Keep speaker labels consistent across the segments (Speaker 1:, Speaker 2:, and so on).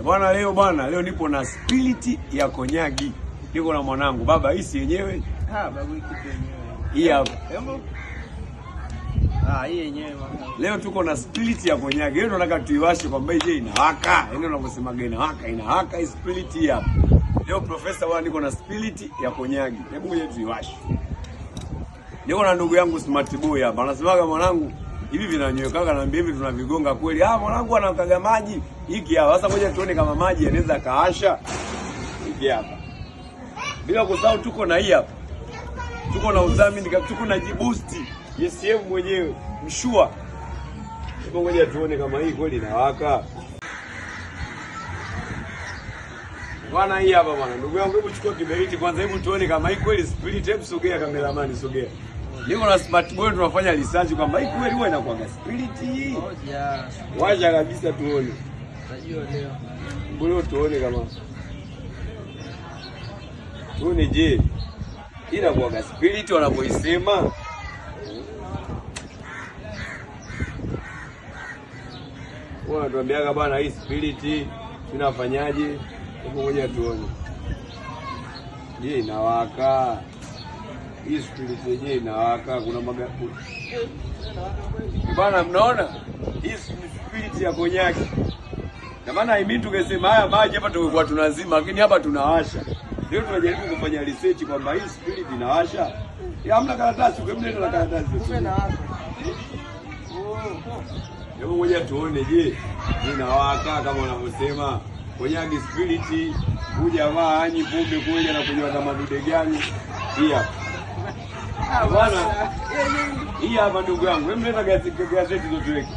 Speaker 1: Bwana leo bwana, leo nipo na spiriti ya konyagi. Niko na mwanangu baba, hii si yenyewe.
Speaker 2: Ah, babu hii kitu yenyewe.
Speaker 1: Hii hapa.
Speaker 2: Hebu. Ah, hii yenyewe bwana.
Speaker 1: Leo tuko na spiriti ya konyagi. Leo tunataka tuiwashe kwamba je, inawaka. Yaani unavyosemaga inawaka, inawaka hii spiriti hii hapa. Leo profesa bwana, niko na spiriti ya konyagi. Hebu ngoja tuiwashe. Niko na ndugu yangu Smart Boy hapa. Anasemaga mwanangu, hivi vinanywekaga, naambia hivi tunavigonga kweli. Ah, mwanangu anakaga maji. Hiki hapa. Sasa ngoja tuone kama maji yanaweza kaasha. Hiki hapa. Bila kusahau tuko na hii hapa. Tuko na udhamini, tuko na Jibusti. YCM mwenyewe, mshua. Hebu ngoja tuone kama hii kweli inawaka. Bwana hii hapa bwana. Ndugu yangu hebu chukua kiberiti kwanza, hebu tuone kama hii kweli spirit. Hebu sogea kameramani, sogea. Niko na smart boy tunafanya research kwamba hii kweli huwa inakuwa spirit hii.
Speaker 2: Ngoja.
Speaker 1: Washa kabisa tuone.
Speaker 2: Tajua leo.
Speaker 1: Mbona tuone kama tuone, je, inakuwa spirit wanavyoisema? Wanatuambiaga bwana, hii spirit tunafanyaje? Hebu ngoja tuone, je, inawaka hii spirit yenyewe inawaka? Kuna maga bwana, mnaona hii spirit ya konyaki. Na maana I mean tungesema haya maji hapa tungekuwa tunazima, lakini hapa tunawasha. Leo tunajaribu kufanya research kwamba hii spirit inawasha. Ya hamna karatasi, ukemleta na karatasi.
Speaker 2: Kumbe na wako. Oh.
Speaker 1: Hebu ngoja tuone, je, inawaka kama wanavyosema konyagi spirit? Huyu jamaa hanyi pombe kweli, anakunywa kama dude gani? Hii hapa.
Speaker 2: Ah,
Speaker 1: Bwana. Hii hapa ndugu yangu, hebu leta gazeti gazeti tuweke.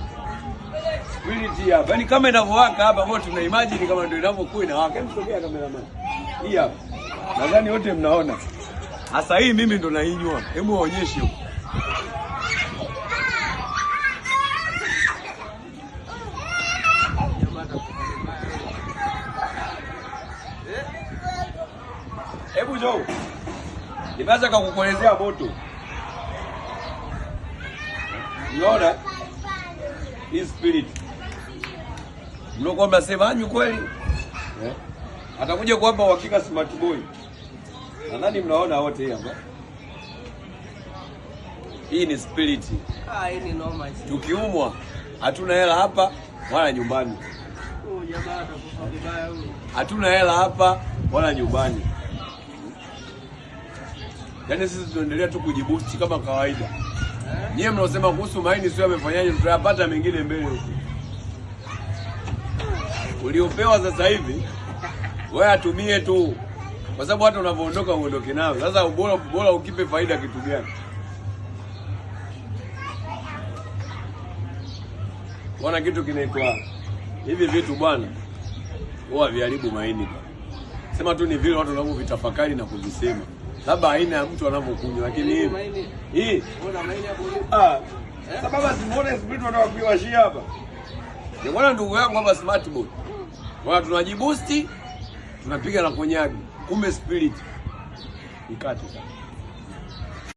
Speaker 1: Spirit hapa. Yaani kama inavyowaka hapa, mbona tuna imagine kama ndio inavyokuwa inawaka. Hebu sogea cameraman. Hii hapa. Nadhani wote mnaona. Sasa hii mimi ndo nainywa. Hebu waonyeshe huko.
Speaker 2: Jamaa atakufa vibaya.
Speaker 1: Hebu njoo. Nimeanza kwa kukuelezea moto. Unaona? Hii spirit. Mlikuwa mnasema anyu kweli? Eh? Atakuja kuwapa uhakika Smart Boy. Nadhani mnaona wote hii hapa. Hii ni spirit.
Speaker 2: Ah, hii ni noma hii.
Speaker 1: Tukiumwa hatuna hela hapa wala nyumbani.
Speaker 2: Huyu jamaa atakufa vibaya huyu.
Speaker 1: Hatuna hela hapa wala nyumbani. Yaani sisi tunaendelea tu kujibusti kama kawaida.
Speaker 2: Eh?
Speaker 1: Nyie mnaosema kuhusu maini sio amefanyaje, tutayapata mengine mbele huko. Uliopewa sasa hivi wewe atumie tu, kwa sababu hata unavyoondoka uondoke nayo. Sasa bora bora ukipe faida kitu gani? Bwana, kitu kinaitwa hivi vitu bwana, huwa viharibu maini bwana. Sema tu ni vile watu wanavyovitafakari na kuvisema, labda aina ya mtu anavyokunywa, lakini hii
Speaker 2: Maini.
Speaker 1: hii
Speaker 2: Mbona maini hapo ulipo?
Speaker 1: Ah, sasa simuone spirit wanataka kuiwashia hapa. Ndio bwana ndugu yangu hapa Smart Boy. Bwana tunajibusti, tunapiga na konyagi. Kumbe spirit. Ikate sasa.